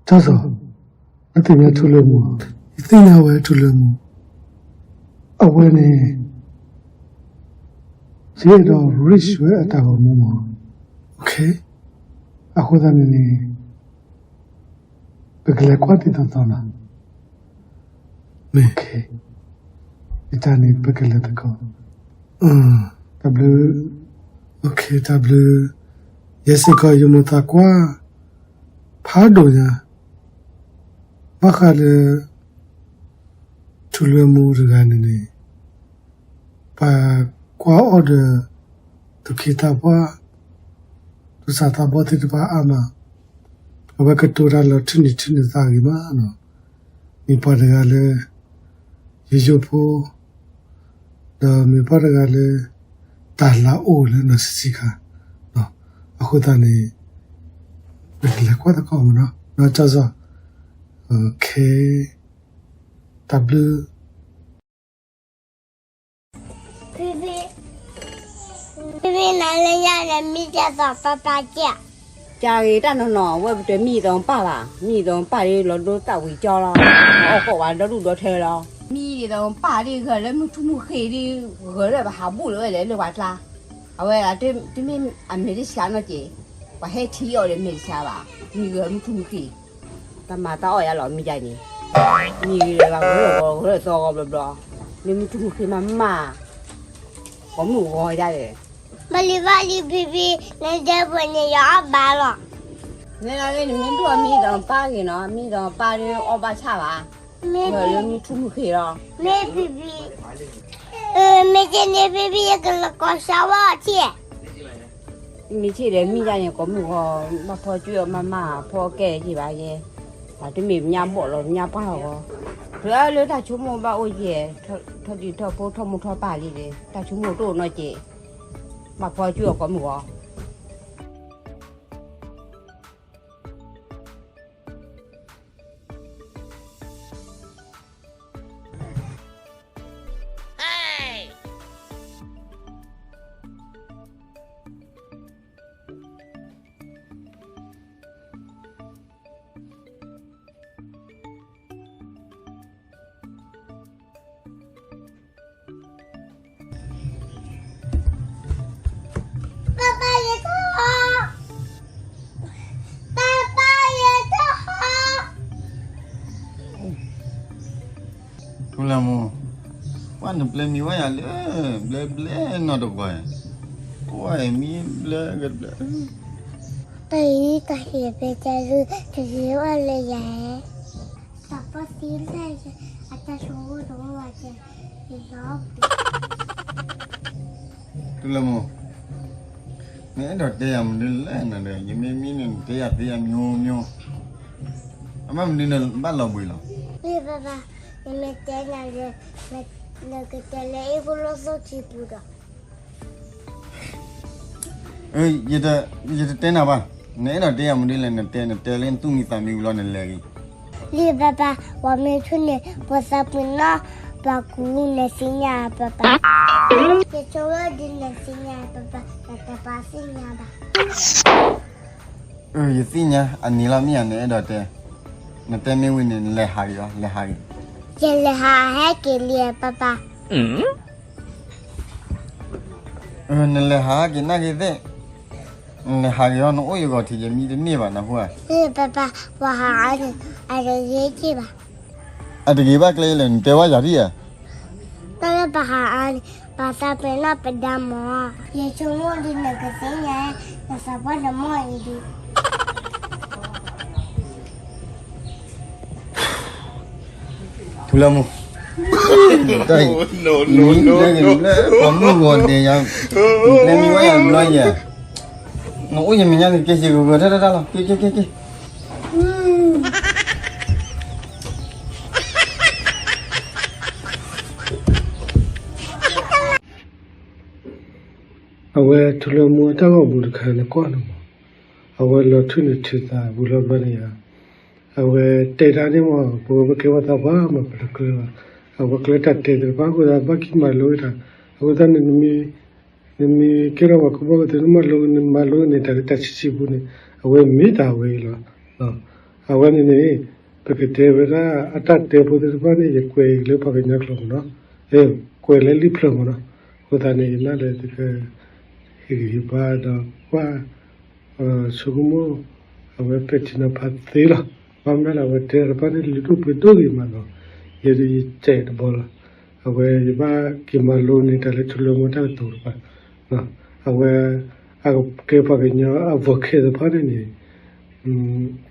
တၢ်စီၤ, နသ့ၣ်ညါထူလၢမူ, ယသ့ၣ်ညါဝဲထူလၢမူ, အဝဲန့ၣ် ယအဲၣ်ဒိး reach ဝဲအတၢ်ဂီၤမူမး, အဃိသတးန့ၣ်န့ၣ် ပကလဲၤကွၢ်ဒ်သိးသိးနီၤ, ယတၢ်န့ၣ် ပကလဲၤသကိး, တၢ်ဘျုး, တၢ်ဘျုး, ယဲစ့ၢ်ကီး ယမိၢ်သးကွၢ် ဖးဒိၣ်ညါ, ဘၣ်ဃးလၢ ထူလၢမူတဂၤန့ၣ်န့ၣ် ပှၤကွၢ်အီၤဒီး သူၣ်က့သးပှၢ်, သူၣ်စၢ်သးဘီၣ်သ့ၣ်တဖၣ်အါမး, အဝဲကတိၤတၢ်လီၤထူၣ်န့ၢ်ထူၣ်န့ၢ်သးဂ့ၤမးနီၤ, မ့ၢ်ပှၤတဂၤလၢ ယိယိဖိ ဒီးမ့ၢ်ပှၤတဂၤလၢ တၢ်လၤအိၣ်လၢနီၢ်ဆံးဆံးခါ, အဃိသတးန့ၣ် ပကလဲၤကွၢ်သကိးမးနီၤ, တၢ်စီၤ, ခဲ, တၢ်ဘျုး ဖံဖံ, ဖံဖံနၤလၢညါန့ၣ် မံဒ်သိးပၢ်ပၢ်ကဲ, ကဂ့ၤတၢ်နီၢ်နီၢ် အဝဲပတမံသီပၢ်ဘၣ်, မံသီပၢ်ဒီးလီၤဒိသၣ်ဝံၤကၠီလီၤ, အီၣ်ကိးဝဲဒီဒူၣ်ဒီထၢလီၤ, မံသီပၢ်ဒီးဂၢၢ်လၢမုၢ်ထူမုၢ်ဃ့ၢ်ဒီး ဂၢၢ်လၢပဟးဘူးလၢဝဲလဲၣ်လၢပှၤကျါ, အဝဲတမ့ၢ်အမဲာ်တဆှးနီၢ်က့ၤ, ပှၤဟဲထံအီၤဒီးမဲာ်တဆှးဘၣ်, မံဂၢၢ်မုၢ်ထူမုၢ်ဃ့ၢ် တၢ်မၤတၢ်အီၣ်ယါလီၤမံဒ်န့ၣ်, မံဂ့ၤလၢဂၤဂၢၢ်ဂီၤဂၢၢ်သီဂီၤဘျီဘျီ, လၢမုၢ်ထူမုၢ်ဃ့ၢ်မးမး, ကိးမုၢ်ဂီၤဒ်လဲၣ်, ဘၣ်လံဘၣ်လံဖံဖံ, နဒဲပှဲၤန့ၣ်ယအီၣ်ဘၣ်လီၤ, နဲဒၣ်လၢနမ့ၢ်ဒိၣ်မံသီပၢ်ဂ့ၤနီၤ, မံသီပၢ်ဒီးအီၣ်ဘၣ်ဆၣ်ဘၣ်, မ့ၢ်လၢမုၢ်ထူမုၢ်ဃ့ၢ်လီၤ, မ့ၢ်ဖံဖံ မ့ၢ်ကန့ၣ်ဖံဖံ ယကလီၤကီၢ်စၢဝါထံၣ်, မ့ၢ်ထံၣ်ဒီးမံဒ်န့ၣ် ကိးမုၢ်ဂီၤ, ဘၣ်ဖီကၠူၣ်အီၤမးမး ဖီကဲက့ၤဘၣ်ယဲ, တမ့ၢ်ပညါဘီၣ်လီၤ ပညါပှၢ်လီၤဂီၤ, လၢတၢ်ဆိကမိၣ်ဘၣ်အိၣ်ယဲ, ထီၣ်တံၢ်ထီၣ်ဖိထီၣ်မိၢ်ထီၣ်ပၢ်လံဒီး တၢ်ဆိကမိၣ်တအိၣ်နီၢ်က့ၤ, ဘၣ်ဖီကၠူၣ်အီၤကိးမုၢ်ဂီၤ. ပၢ်ပၢ်ယဲတဟီ, ပၢ်ပၢ်ယဲတဟီ, ထူလၢမူ, ပှၤနပျဲမံဝဲယၤလၢ ဘျဲဘျဲနီတဂီၤ, ပှၤမံဘျဲကဘျဲ, တၢ်အံၤတၢ်ဟ့ၣ်ဖဲကဲဒု တဂ့ၤအီၣ်လၢယၤ, တၢ်ပီသံလၢယၤ အတၢ်ဆိကမိၣ်တအိၣ်ဘၣ်ကဲ, ထူလၢမူ, နအဲၣ်ဒိးတဲယၤမနုၤလဲၣ်နဒီး ယမ့ၢ်မံန့ၣ် နတဲယၤသ့ယၤမျိုးမျိုး, အမ့ၢ်မနုၤနဘၣ်လီၤဘှံးလီၤ. မ့ၢ်ဘၣ်ဘၣ်, နမ့ၢ်တဲနၤဒီး နကတဲလၢအ့ၣ်ဖိလိာ်စိဆံပူၤဒီး ယတတဲနၤဘၣ်, နအဲၣ်ဒိးတဲယၤမနုၤလဲၣ် နတဲ နတဲလၢနသူၣ်မံသးမံဝံၤလီၤ နလဲၤဂ့ၤ. လံာ်ဘၣ်ဘၣ်, ပှၤမ့ၢ်ထူၣ်န့ၣ် ပှၤသးပှ့ၤနီၣ် ပှၤကူနသ့ၣ်ညါဘၣ်ဘၣ်, ယဆိကမိၣ်ဒ်နသ့ၣ်ညါဘၣ်ဘၣ် နတပာ်သ့ၣ်ညါဘၣ်. ယသ့ၣ်ညါ အနံၤလီၤမ့ၢ်ဧါ နအဲၣ်ဒိးတဲ, နတဲမ့ၢ်ဝံၤန့ၣ် နလဲၤဟးဂ့ၤလီၤ လဲၤဟးဂ့ၤ. ယလဲၤဟးဟဲက့ၤလံဘၣ်ဘၣ်. နလဲၤဟးက့ၤနာ်က့ၤသ့ၣ်, နလဲၤဟးက့ၤလီၤ နအိၣ်ယဂီၢ်ထံး ယမံတန့ၢ်ဘၣ်နဟူဧါ. ဘၣ်ဘၣ်, ပှၤဟးအါန့ၣ် အတဂ့ၤက့ၤဘၣ်. အတဂ့ၤဘၣ်ကျဲလဲၣ် နတဲဝဲယၤဒ်ဧါ. တၢ်လၢပှၤဟးအါန့ၣ် ပှၤသးပှ့ၤနီၣ်ပဒါမး, ယဆိကမိၣ်ဒ်နကသ့ၣ်ညါ နသးပှၢ်တမီၢ်အံၤဒ် ထူလၢမူ, တၢ်အံၤ, နမံလၢက့ၤလၢပှၤမုၢ်ဂီၤဒဲးယၤ, နကျဲမံဝဲယၤတဘျီယဲ, နအိၣ်ယမဲာ်ညါန့ၣ် ကဲက့ၤဂီၤဂီၤတၢ်တၢ်တၢ်လီၤ က့ၤက့ၤက့ၤက့ၤ. အဝဲထူလၢမူအတၢ်ဂီၢ်ပူၤတခါန့ၣ်ကွၢ်န့ၣ်မး, အဝဲလီၤထူၣ်န့ၢ်ထူၣ်သးဝံၤလီၤဘျီန့ၣ်ဧါ, အဝဲတဲတၢ်န့ၣ်မး ပဝဲပကဲပှၤသးပှၢ်မး ပတကြၢးဘၣ်, အဝဲကျဲတၢ်တဲသ့ၣ်တဖၣ်အဃိသတး ဘၣ်က့ၤမၤလိဝဲတၢ်, အဃိသတးန့ၣ် နမ့ၢ်ကဲထီၣ်ပှၤကူဘၣ်ကူသ့ နမၤလိန့ၣ် မၤလိန့ၢ်တၢ်လၢတၢ်ဆံးဆံးပူၤန့ၣ် အဝဲမ့ၢ်တၢ်ဝဲအံၤလီၤ. အဝဲန့ၣ်န့ၣ် ပကတဲဝဲဒၣ်အတၢ်တဲဖိသ့ၣ်တဖၣ်န့ၣ် ယကွဲးအံၤလၢပှၤကညီကျိာ်မ့ၢ်နီၤ, ကွဲးလၢလံာ်ဖျၢၣ်မ့ၢ်နီၤ, အဃိသတးန့ၣ် ယနာ်လၢသုက ဟ့ၣ်ဂံၢ်ဟ့ၣ်ဘါဒီးကွၢ် ဆိကမိၣ် အဝဲပဲာ်ထံနီၤဖးသ့လီၤ. ဘၣ်မနုၤလဲၣ် အဝဲတဲတဖၣ်န့ၣ် လုၢ်ဒိၣ်ပှ့ၤဒိၣ်ဂ့ၤမးနီၤ, ယဲဒၣ်ယစဲးတဘီလီၤ. အဝဲယဘၣ်က့ၤမၤလိန့ၢ်တၢ်လၢထူလၢမိၢ်တၢ်ကတိၤတဖၣ်, အဝဲ အကဲပှၤကညီအ vocab သ့ၣ်တဖၣ်န့ၣ်န့ၣ်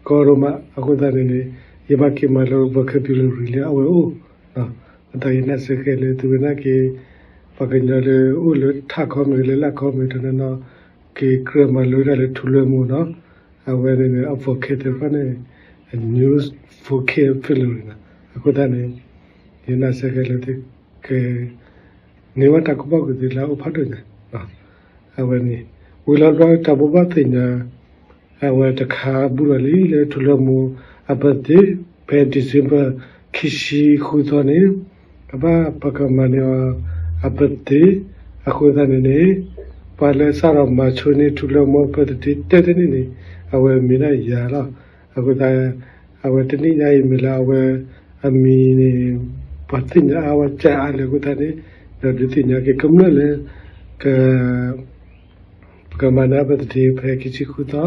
ကီဒိၣ်မး, အဃိသတးန့ၣ်န့ၣ် ယဘၣ်က့ၤမၤလိ vocabulary လၢအဝဲအိၣ်, အဃိသတးယနာ်စ့ၢ်ကီးလၢသုဝဲနာ်က့ၤ ပှၤကညီလၢအိၣ်လၢထးခီမ့ၢ်ဂ့ၤ လၢလၢ်ခီမ့ၢ်ဂ့ၤ တနီၤနီၤ က့ၤကြၢးမၤလိဒၣ်လၢထူလၢမိၢ်နီၤ, အဝဲန့ၣ်န့ၣ် အ vocab သ့ၣ်တဖၣ်န့ၣ် new vocabulary နီၤ, အဃိသတးန့ၣ် ယနာ်စ့ၢ်ကီးလၢသုက န့ၢ်ဘၣ်တၢ်ကူၣ်ဘၣ်ကူၣ်သ့လၢအအိၣ်ဖးဒိၣ်ညါ, အဝဲန့ၣ် ဝံၤလီၤဘျီတၢ်ဘိးဘၣ်သ့ၣ်ညါ အဝဲတခါဘူးလီၤလံလၢထူလၢမိၢ်အ birthday ဖဲ December ခံဆံဃုသီန့ၣ် ကဘၣ်ပကမၤန့ၢ်အီၤအ birthday, အဃိသတးန့ၣ်န့ၣ် ပှၤလၢစးထီၣ်မၤဆိန့ၢ်ထူလၢမိၢ် birthday တၢတနံၣ်န့ၣ် အဝဲမ့ၢ်ဒၣ်ယၤလီၤ. အဃိသတး အဝဲတနံၣ်ညါအံၤမ့ၢ်လၢအဝဲအမံၤန့ၣ် ပှၤသ့ၣ်ညါအါဝဲကၢ်အါလၢအဃိသတးန့ၣ် ဒီးဒုးသ့ၣ်ညါက့ၤကမျၢၢ်လၢ က ပကမၤန့ၢ်အ birthday ဖဲခံဆံဃုသီ,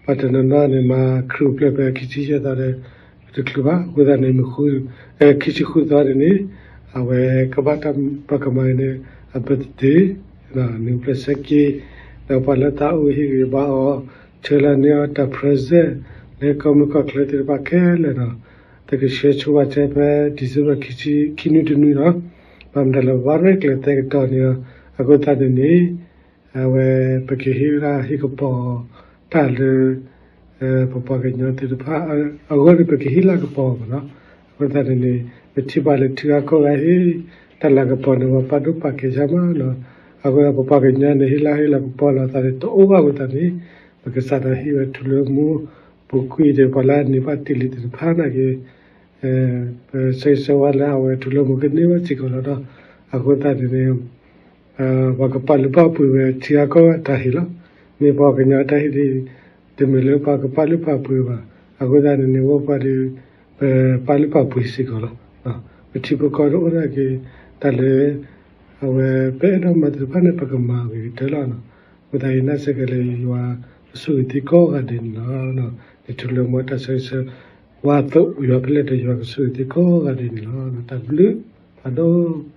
ပှၤတနီၤနီၤန့ၣ် မၤခရံာ်အိၣ်ဖျဲၣ်ဖဲခံဆံယဲၢ်သီဒီး တချုးဘၣ် အဃိသတးန့ၣ် မ့ၢ်ဃု ခံဆံဃုသီန့ၣ်န့ၣ် အဝဲကဘၣ်တၢ်ပကမၤန့ၢ်အ birthday န့ၣ်အိၣ်ဖျဲၣ်ဆဲးက့, ဒီးပှၤလၢသးအိၣ်ဟ့ၣ်ဂံၢ်ဘါအီၤ ဆှၢလီၤန့ၢ်အီၤတၢ် present လၢကီၢ်မုၢ်ကီၢ်ချၢသ့ၣ်တဖၣ်ခဲလၢာ်ဒီး သုကဆှၢဆိဝဲဆဲဖဲ December ခံဆံခံနွံတနွံလီၤ. ဘၣ်မတၤလဲၣ် ပဘၣ်ရဲၣ်ကျဲၤသဲကတီၤန့ၣ်လီၤ. အဃိသတးန့ၣ်န့ၣ် အဝဲပကဟ့ၣ်ဝဲဒၣ်ဟ့ၣ်ကပီၤတၢ်လၢ ပပှၤကညီသ့ၣ်တဖၣ်အဂီၢ်န့ၣ် ပကဟ့ၣ်လၤကပီၤမ့ၢ်နီၤ. အဃိသတးန့ၣ်န့ၣ် ပထံၣ်ဘၣ်လၢထံဂၤကီၢ်ဂၤဟ့ၣ်တၢ်လၤကပီၤန့ၣ် ပှၤပာ်ဒိၣ်ပာ်ကဲဆါမးနီၤ. အဃိပပှၤကညီန့ၣ် ဟ့ၣ်လၤဟ့ၣ်လၤကပီၤလီၤသးန့ၣ် တအိၣ်ဘၣ်အဃိသတးန့ၣ် ပကစးထီၣ်ဟ့ၣ်ဝဲထူလၢမိၢ် ပူၤကွံာ်ဒီးပှၤလၢအန့ၢ်ဘၣ်တ့ၢ်လံသ့ၣ်တဖၣ်နာ်က့ ပဆၢဂ့ၤဆၢဝါလၢအဝဲထူလၢမိၢ်ကန့ၢ်ဘၣ်စ့ၢ်ကီးလီၤဒီး အဃိသတးန့ၣ်န့ၣ် ပှၤကပာ်လုၢ်ပာ်ပှ့ၤဝဲထံဂၤကီၢ်ဂၤတၢ်ဟ့ၣ်လီၤ. မ့ၢ်ပှၤကညီတၢ်ဟ့ၣ်ဒ် တမ့ၢ်လၢပှၤကပာ်လုၢ်ပာ်ပှ့ၤဘၣ်. အဃိသတးန့ၣ်န့ၣ် ဝဲပှၤဒီး ပပာ်လုၢ်ပာ်ပှ့ၤစ့ၢ်ကီးလီၤ. ပထံပကီၢ်တအိၣ်နာ်က့ တၢ်လၢ အဝဲပအဲၣ်ဒိးမၤသ့ၣ်တဖၣ်န့ၣ် ပကမၤဂ့ၤကတၢၢ်လီၤ. အဃိသတးယနာ်စ့ၢ်ကီးလၢယွၤကဆိၣ်ဂ့ၤသုကိးဂၤဒဲးန့ၣ်လီၤ. ယထူလၢမိၢ်တၢ်ဆၢဂ့ၤဆၢဝါအသိး ယွၤဖဲလဲၣ်ဒီးယွၤကဆိၣ်ဂ့ၤသုကိးဂၤဒဲးန့ၣ်လီၤ. တၢ်ဘျုးဖးဒိၣ်